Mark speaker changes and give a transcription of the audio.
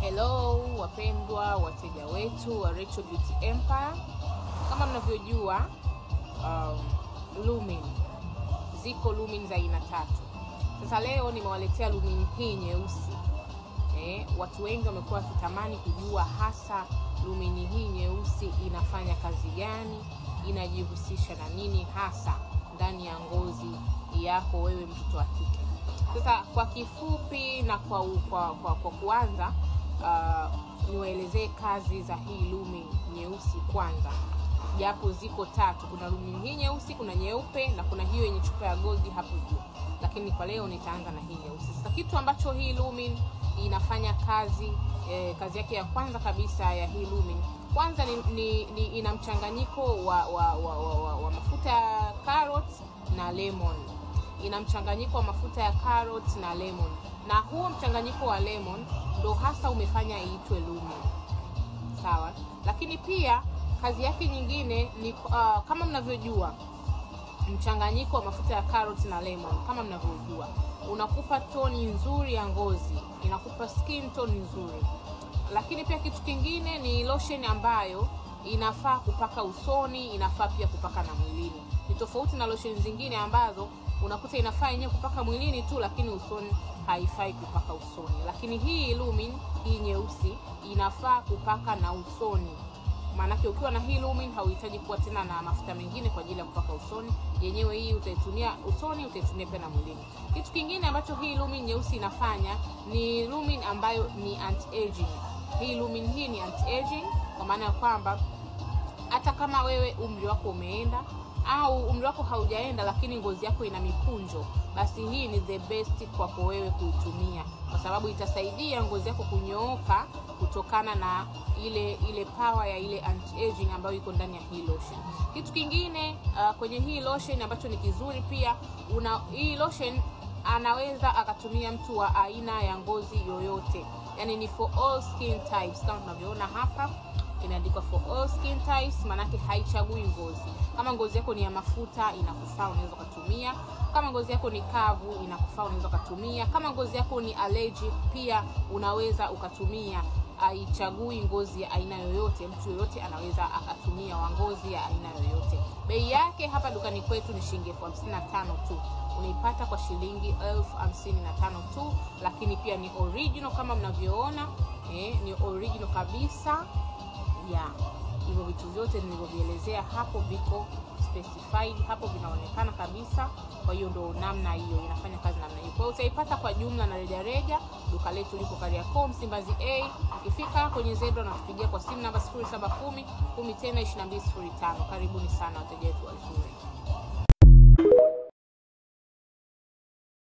Speaker 1: Hello wapendwa wateja wetu wa Rachel Beauty Empire. Kama mnavyojua, Lumin, ziko Lumin za aina tatu. Sasa leo nimewaletea Lumin hii nyeusi. Watu wengi wamekuwa wakitamani kujua hasa Lumin hii nyeusi inafanya kazi gani, inajihusisha na nini hasa ndani ya ngozi yako wewe mtoto wa kike. Sasa kwa kifupi na kwa kuanza, niwaelezee kazi za hii Lumin nyeusi kwanza. Japo ziko tatu, kuna Lumin hii nyeusi, kuna nyeupe na kuna hiyo yenye chupa ya gold hapo juu. Lakini kwa leo nitaanza na hii nyeusi. Sasa kitu ambacho hii Lumin inafanya kazi, kazi yake ya kwanza kabisa ya hii Lumin, kwanza ni ina mchanganyiko wa mafuta ya carrot na lemon. Ina mchanganyiko wa mafuta ya carrot na lemon. Na huo mchanganyiko wa lemon ndo hasa umefanya iitwe Lumin. Sawa? Lakini pia kazi yake nyingine ni kama mnavyojua, mchanganyiko wa mafuta ya carrot na lemon kama mnavyojua unakupa toni nzuri ya ngozi, inakupa skin tone nzuri. Lakini pia kitu kingine ni lotion ambayo inafaa kupaka usoni, inafaa pia kupaka na mwilini. Ni tofauti na lotion zingine ambazo unakuta inafaa yenyewe kupaka mwilini tu, lakini usoni haifai kupaka usoni. Lakini hii Lumin hii nyeusi inafaa kupaka na usoni. Maanake ukiwa na hii Lumin hauhitaji kuwa tena na mafuta mengine kwa ajili ya kupaka usoni. Yenyewe hii utaitumia usoni, utaitumia pia na mwilini. Kitu kingine ambacho hii Lumin nyeusi inafanya ni Lumin ambayo ni anti-aging. Hii Lumin hii ni anti-aging kwa maana ya kwamba hata kama wewe umri wako umeenda au umri wako haujaenda lakini ngozi yako ina mikunjo, basi hii ni the best kwako wewe kuitumia, kwa sababu itasaidia ngozi yako kunyooka kutokana na ile power ya ile anti-aging ambayo iko ndani ya hii lotion. Kitu kingine kwenye hii lotion ambacho ni kizuri pia, hii lotion anaweza akatumia mtu wa aina ya ngozi yoyote. Yani ni for all skin types, kama tunavyoona hapa imeandikwa for all skin types, manake haichagui ngozi. Kama ngozi yako ni ya mafuta inakufaa, unaweza kutumia. Kama ngozi yako ni kavu inakufaa, unaweza kutumia. Kama ngozi yako ni allergic pia unaweza ukatumia. Haichagui ngozi ya aina yoyote, mtu yoyote anaweza akatumia wa ngozi ya aina yoyote. Bei yake hapa dukani kwetu ni shilingi 55,000 tu. Unaipata kwa shilingi 55,000 tu, lakini pia ni original kama mnavyoona, ni original kabisa. Hivyo vitu vyote nilivyovielezea hapo viko specified hapo, vinaonekana kabisa. Kwa hiyo ndo namna hiyo inafanya kazi namna hiyo. Kwa hiyo utaipata kwa jumla na rejareja. Duka letu liko Kariakoo Msimbazi A. Ukifika kwenye Zebra unatupigia kwa simu namba 0710 10 22 05. Karibuni sana wateja wetu wazuri.